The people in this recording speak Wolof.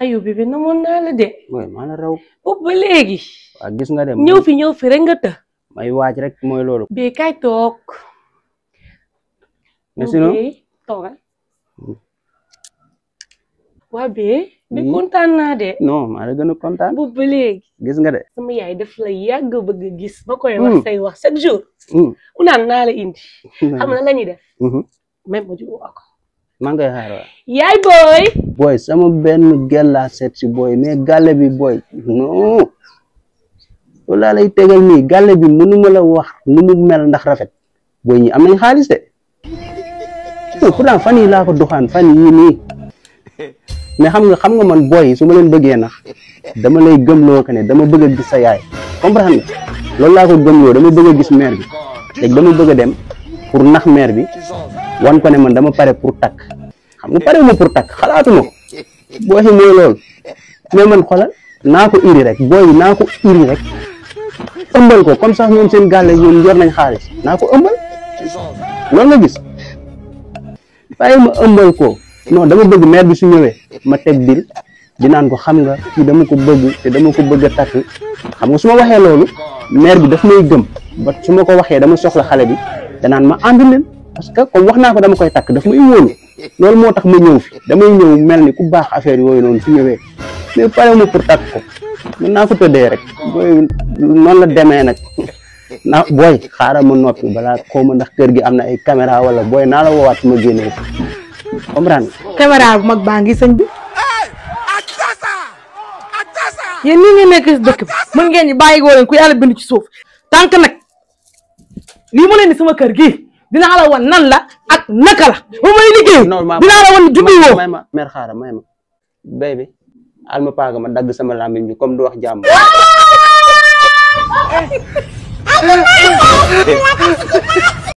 ayo bébé namoon naa la de. mooy maa la raw. boobu ba léegi. waaw gis nga dem. ñëw fi rek nga të. may waaj rek mooy loolu. bee kaay toog. mais sinon toogal. waa bee. bi kontaan naa de. non maa la gën a kontaan. boobu ba léegi. gis nga de. sama yaay daf la yàgg bëgg a gis. ba koy wax say wax chaque jour. mu naan naa la indi. xam na la ñuy def. même ma jubóo ko. maa ngi koy xaar waaw. yaay booy. booy sama benn gel laa seet si booy mais gàlle bi booy non loolu laa lay tegal nii gàlle bi mënuma la wax nu mu mel ndax rafet booy ñi am nañ xaalis de pourtant fan yii laa ko doxaan fan yii nii mais xam nga man booy yi su ma leen bëggee nax dama lay gëmloo que ne dama bëgg a gis sa yaay comprendre nga loolu laa ko gëmloo dama bëgg a gis mère bi léegi dama bëgg a dem pour nax mère bi wan ko ne man dama pare pour takk xam nga pare ma pour takk xalaatuma ko booy yi mooy loolu mais man xoolal naa ko iri rek booy yi naa ko iri rek ëmbal ko comme sax ñoom seen gàlle ñoom yor nañ xaalis naa ko ëmbal loolu nga gis bàyyi ma ëmbal ko non dama bëgg mère bi su ñëwee ma teg dil di naan ko xam nga kii dama ko bëgg te dama ko bëgg a takk xam nga su ma waxee loolu mère bi daf may gëm ba su ma ko waxee dama soxla xale bi danaan ma ànd leen parce que comme wax naa ko dama koy takk daf may wóolu loolu moo tax ma ñëw fi damay ñëw mel ni ku baax affaire yooyu noonu su ñëwee mais pare ma pour takk ko mën naa ko tëddee rek booy noonu la demee nag naa booy xaaral ma noppi balaa xaw ma ndax kër gi am na ay caméra wala booy naa la woowaat su ma génnee comprendre caméra bu mag baa ngi sëñ bi yéen nii ngeen nekk si dëkk bi mën ngeen ñi bàyyi woo leen ku yàlla bind ci suuf tànk nag lii mu leen ni sama kër gi dinaa la wan nan la ak naka la ba may liggéey dinaa la wan jubbi woo may ma mère xaaral may ma béy bi al ma paaga ma dagg sama làmmiñ bi comme du wax jàmm